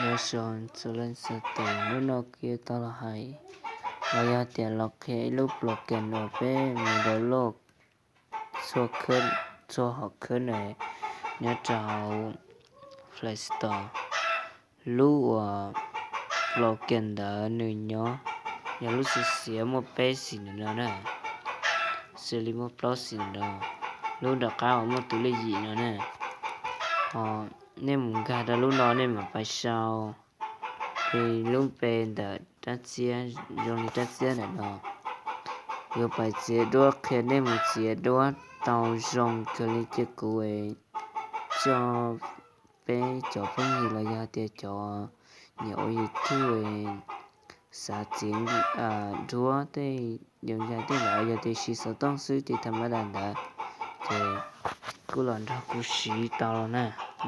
Nyob zoo txhua leej txhua tus, hnub no kuv yuav tau los hais los yog tias los qhia ib lub program uas peb mus download txhua hom khawb na nyob rau hauv Play Store. Lub uas program ntawd nws nyob yog lub xiav xiav muaj peb xim ntawm no na, xws li muaj plaub xim ntawm no, lub nram qab uas muaj tus lej yim no na. Ho nej mus nkag rau lub no nej mam pais sau li lub npe ntawm rab txiab, zoo li rab txiab ntawm no. Yuav pais txiav duab qhia nej mus txiav duab tau zoo kawg li cia kuv coj peb cov phooj ywg los yog tias cov nyiam ua YouTube xav txiav duab tej yoos yaj tej los yog tias siv xov tooj xwb ces tham ma das ntawd ces kuj los nrog kuv siv tau los na.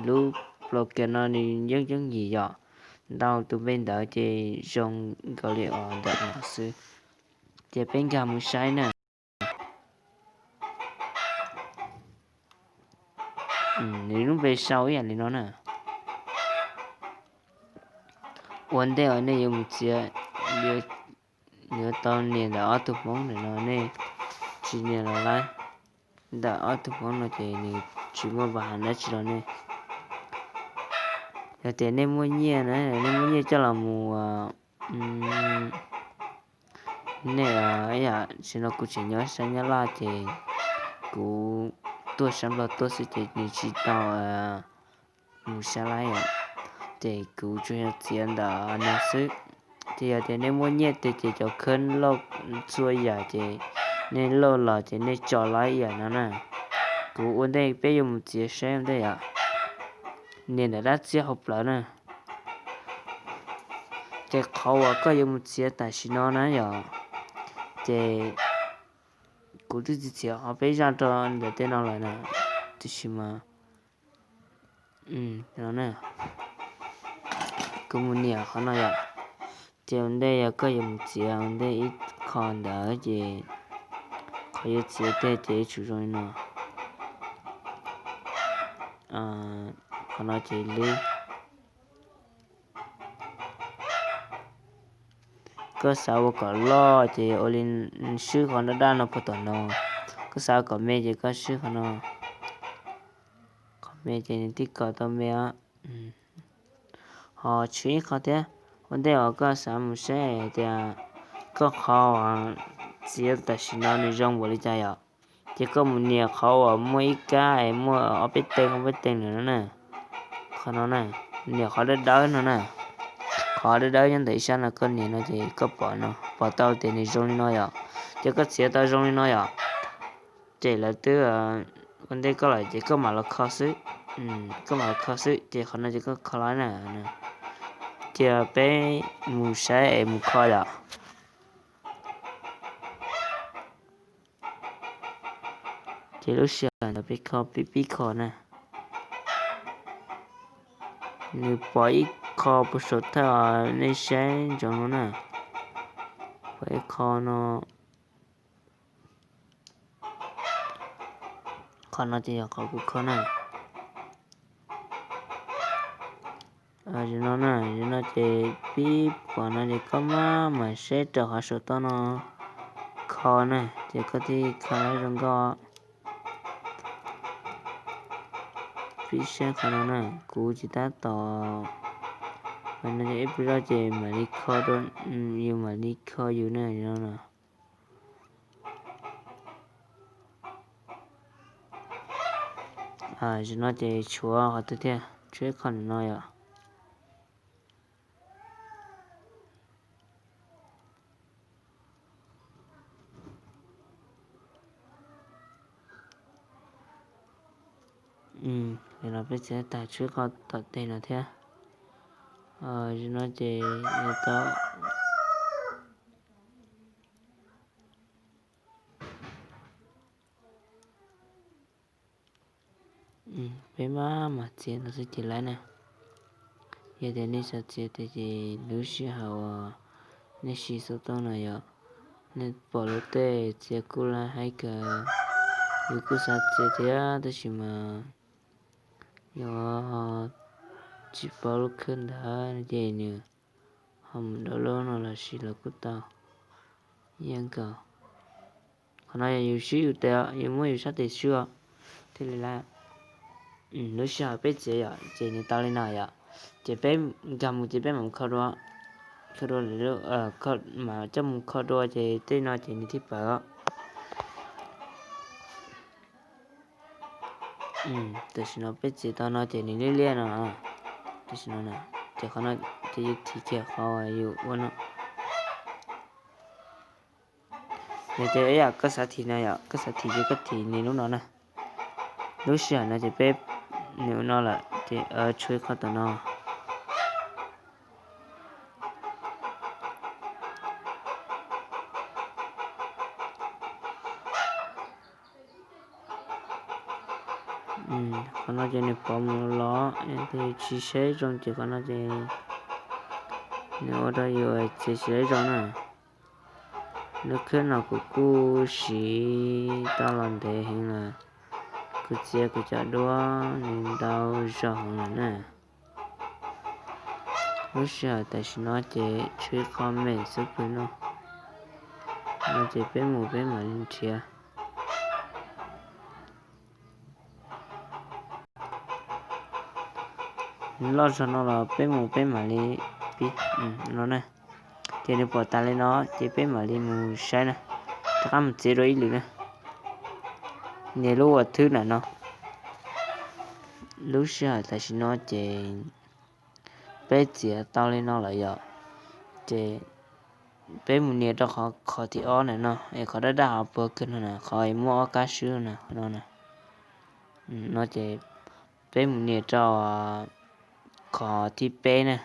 Lub program no nws yeej yooj yim yom, ntau tus npe ntawd ces zoo nkaus li os ntawm no xwb. Ces peb nkag mus saib na. Nws lub npe sau ib yam li no na. Ua ntej uas nej yuav mus txiav, yuav tau nias ntawm ob tug hmoob ntawm no, nej tsis nias los laib. Ntawm ob tug hmoob no ces nws tsis muaj npa hav dab tsi rau nej. Yog tias nej muaj nyiaj na, nej muaj nyiaj coj los mus, nej, ib yam tsis no kuv tseem nyob sab Nyab Laj ces kuv tuaj sab Nplog tuaj xwb ces nws tsis tau mus sab laib os. Ces kuv tsuas yog txiav ntawm no xwb. Ces yog tias nej muaj nyiaj tiag ces cov khawb lauj txhua yam ces nej lauj los ces nej tso laib ib yam no na. Kuv ua ntej peb yuav mus txiav saib ua ntej yom. Nias ntawm dab txiab hauv plawv na. Ces qhov uas koj yuav mus txiav tam sim no na yom, ces kuv twb txiav txiav qhov peb zaj rau ntawm tej no lawm na, tiam sis mas kuv mus nias qhov no yom. Ces ua ntej yog koj yuav mus txiav ua ntej ib qho ntawd ces qhov yuav txiav tej ces yuav tsum zoo li no. Qhov no ces lub, koj xav ua kom loj ces ua li swb qhov daj daj no puag tom no. Koj xav ua kom me ces koj swb qhov no. Qhov me ces nws tib kom tau me os. Ho tshuav ib qho thiab, ua ntej uas koj xav mus saib tias koj qhov uas txiav tam sim no nws zoo npaum li cas yom. Ces koj mus nias qhov uas muaj ib kab es muaj ob peb teeg ob peb teeg ntawm no na. Qhov no na, nias qhov dawb dawb no na. Qhov dawb dawb nyob ntawm ib sab no koj nias no ces koj pom no, pom tau tias nws zoo li no yom. Ces koj txiav tau zoo li no yom. Ces lawv twb ua ntej koj lawm ces koj mam los kho xwb. Koj mam los kho xwb ces qhov no ces koj kho los na. Ces peb mus saib es mus kho yom. Ces lub sij hawm ntawd peb kho pib pib kho na. Nws pom ib qho puag saum thawj os, nej saib ntsoov no na. Pom ib qho no. Qhov no ces yog qhov kuv kho na. Zaum no na, zaum no ces pib pom no ces koj maj mam saib raws qhov saum toj no kho na, ces koj thiaj kho zoo nkauj. Pib saib qhov no na, kuv tsis tab tom, qhov no ces ib pliag zoj ces mam li kho, yus mam li kho yus na no na. Zaum no ces tshuav qhov twg thiab, tshuav ib qho no yom. Zaum no peb txiav tag tshuav ib qho tom tej no thiab. Zaum no ces tau. Peb maj mam txiav no xwb ces lawm na. Yog tias nej xav txiav tiag ces lub sij hawm uas nej siv xov tooj no yom, nej pom luag tej txiav kuj laj haib kawg. Yus kuj xav txiav thiab tab sis mas yog tsis paub lub khwb ntawd ces nws ho mus download no los sis los kuj tau. Yeej nkaus. Qhov no yog yus sib yus tes, yus muab yus sab tes swb thiaj li lab. Lub sij hawm peb txiav yom ces nws tau li no yom, ces peb nkag mus ces peb mam kho dua, kho dua, mam coj mus kho dua ces tej no ces nws thiaj pawv. Tam sim no peb txiav tau no ces nws liab liab no, tam sim no ces qhov no ces yus thim kiag qhov yus ua no. Yog tias ib yam koj xav thim no yom, koj xav thim ces koj thim nws lub no na. Lub sij hawm no ces peb nws ua no lawm ces tshuav ib qho tom no. Qhov no ces nws pov mus los, yog tsis saib zoo ces qhov no ces nws ua rau yus txiav tsis saib zoo na. Lub khwb no kuv kuj siv tau los ntev heev lawm, kuv txiav kuv cov duab nws ntau zog heev lawm na. Lub sij hawm tam sim no ces tshuav ib qho mem xwb pwg no, no ces peb mus peb mam li nrhiav. Loj zog no los peb mus peb mam li pib no na. Ces nws pom tas li no ces peb mam li mus saib na, rov qab mus txiav dua ib lwm na. Nias lub ua thwb ntawm no. Lub sij hawm tam sim no ces peb txiav tau li no lawm yom, ces peb mus nias rau qhov, qhov thib ob ntawm no es qhov daj daj hauv puag kawg no na, qhov muaj ob kab swb na, qhov no na. No ces peb mus nias rau qhov thib peb na,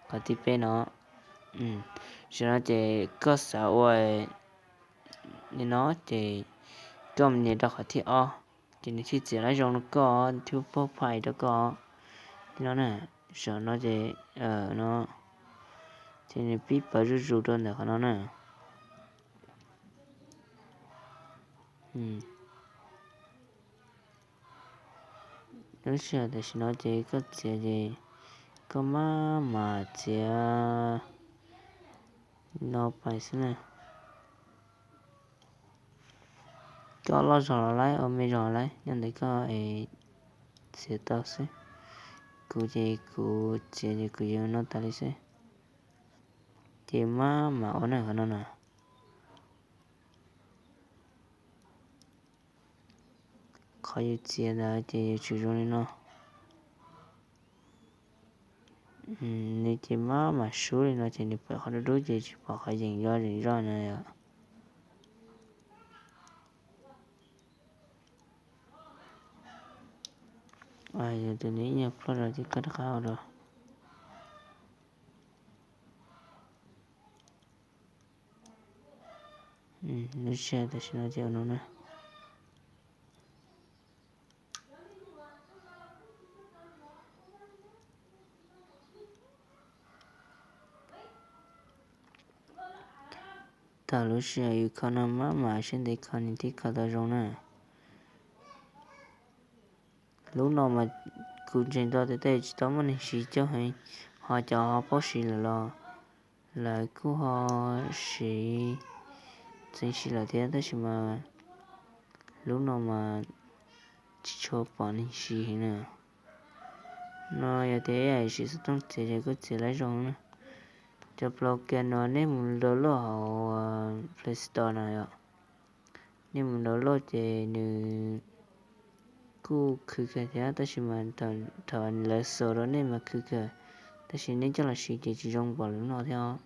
qhov thib peb no. Tam sim no ces koj xav ua li no ces koj mus nias rau qhov thib ob ces nws thiaj txiav lawv zoo rau koj, nws thiaj pub phais rau koj li no na. Tam sim no ces no ces nws pib pawv zuj zus rau ntawm qhov no na. Lub sij hawm tam sim no ces koj txiav ces koj maj mam txiav no pais xwb na. Koj loj zog los laib, ua me zog los laib, nyob ntawm koj es txiav tau xwb. Kuv ces kuv txiav ces kuv yuav no tas li xwb. Ces maj mam ua na qhov no na. Qhov yus txiav ntawd ces yuav tsum zoo li no. Nws ces maj mam sub li no ces nws pom qhov dub dub ces tsis pom qhov yeem zoj zeem zoj na yom. Yog tus nws ib nyuag ploj zog ces koj rov qab ua dua. Lub sij hawm tam sim no ces ua no na. Thaum lub sij hawm yus kho no maj mam siab ntev kho nws thiaj kho tau zoo na. Lub no mas kuv ntseeg tau tias tej tsis tau muaj neeg siv coob heev, ho cov ho paub siv lawm los lawv kuj ho siv, txeev siv lawm thiab, tab sis mas lub no mas tsis tshua pom neeg siv heev na. No yog tias ib yam siv xov tooj txiav ces kuj txiav lawv zoo na. Cov program no nej mus download hauv Play Store no yom. Nej mus download ces nws kuj khwv kawg thiab, tab sis mas thaum lawv xa rau nej mas khwv kawg, tab sis nej coj los siv ces tsis zoo npaum lub no thiab os.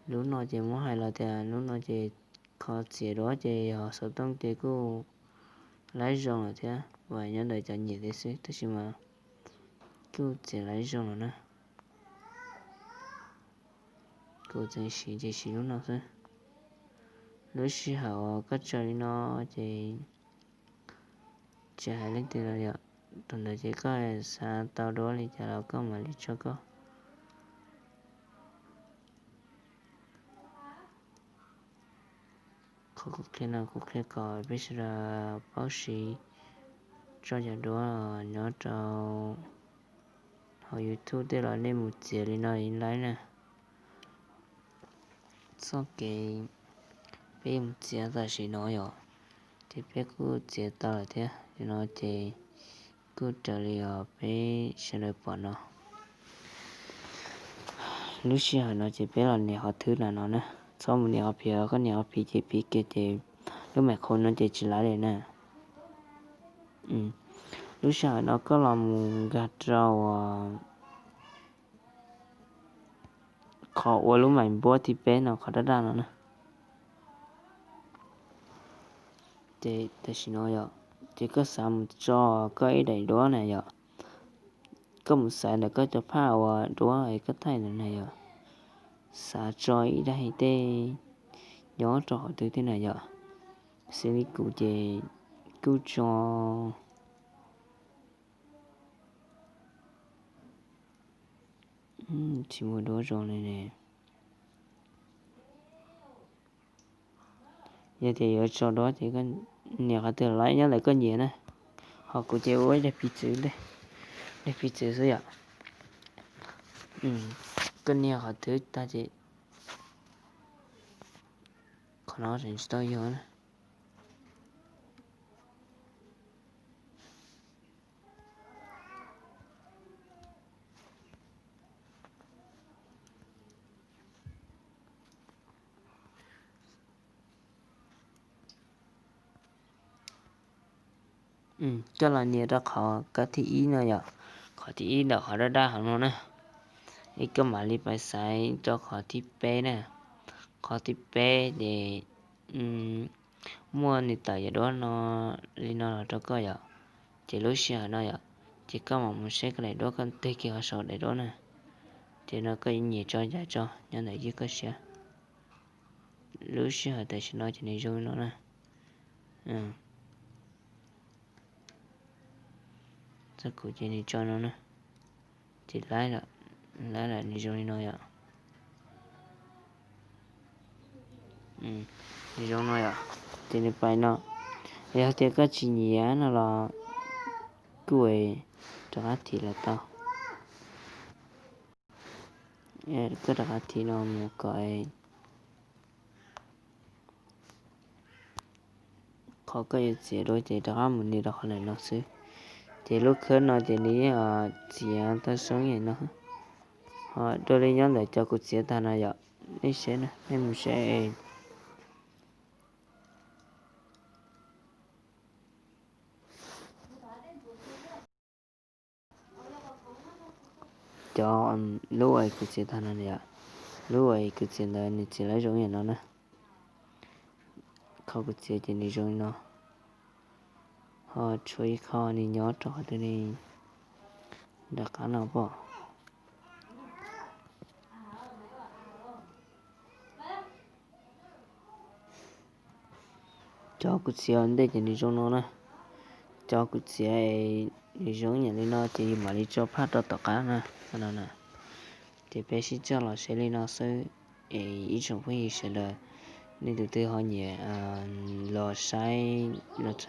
Lub no ces muab hais los tias lub no ces kho txiav duab ces yog xov tooj ces kuj lawv zoo lawm thiab, vam nyob ntawm cov nyiam thiab xwb, tab sis mas kuj txiav lawv zoo lawm na. Kuv tseem siv ces siv lub no xwb. Lub sij hawm uas koj tsaws li no ces tsis hais leej twg los yom, thaum ntawd ces koj xav tau duab li cas los koj mam li tso koj. Kuv qhia no kuv qhia kom peb sawv daws paub siv tso cov duab nyob rau hauv YouTube tej los nej mus txiav li no ib laib na. Txoj kev peb mus txiav tam sim no yom, ces peb kuj txiav tau lawm thiab no ces kuj raws li os peb sawv daws pom no. Lub sij hawm no ces peb los nias qhov thwb na no na. Txhob mus nias qhov phiv, koj nias qhov phiv ces phiv kiag ces lub maiv qhov no ces tsis laib li na. Lub sij hawm no koj los mus nkag rau qhov ua lub maiv npuab thib peb no qhov daj daj no na. Ces tam sim no yom, ces koj xav mus tso koj ib daim duab na yom. Koj mus xaiv ntawm koj cov phaj uas duab es koj thaij ntawd na yom. Xav tso ib daim tej nyob rau qhov twg thiab na yom. Xws li kuv ces kuj tso, tsis muaj duab zoo li ne. Yog tias yuav tso duab ces nias qhov twg los nyob ntawm koj nyiam na. Ho kuv ces ua ib daim piv txwv, daim piv txwv xwb yom. Koj nias qhov twg tag ces qhov no tseem tsis tau yog na. Koj los nias rau qhov kab thib ib no yom, qhov thib ib ntawm qhov daj daj hauv no na. Es koj mam li pais xaiv rau qhov thib peb na. Qhov thib peb ces muaj nws tawm yam duab no li no los rau koj yom. Ces lub sij hawm no yom, ces koj mam mus saib koj daim duab, koj tig kiag qhov saum daim duab na. Ces no koj nyiam tso cas tso nyob ntawm yij koj siab. Lub sij hawm tam sim no ces nws zoo li no na. Txoj kuv ces nws tso no na. Ces laib lawm, nws zoo li no yom. Nws zoo no yom. Ces nws pais no. Yog tias koj tsis nyiam no los kuj rov qab thim los tau. Koj rov qab thim no mus kom qhov koj yuav txiav dua ces rov qab mus nias rau qhov ntawm no xwb. Ces lub khawb no ces nws yeej txiav tau zoo li no. Ho dua li nyob ntawm cov kuv txiav tag no yom, nej saib na, nej mus saib. Cov, lub uas kuv txiav tag no yom, lub uas kuv txiav ntawd nws txiav laib zoo yam no na. Qhov kuv txiav ces nws zoo li no. Ho tshuav ib qho nws nyob rau qhov twg ne, nram qab no pom. Cov kuv txiav ua ntej ces nws zoo no na. Cov kuv txiav nws zoo ib yam li no ces yus mam li tso phaj rau tom qab na. Ces peb sib coj los saib li no xwb. Es ib tsoom phooj ywg sawv daws, nej tus twg ho nyiam los saib los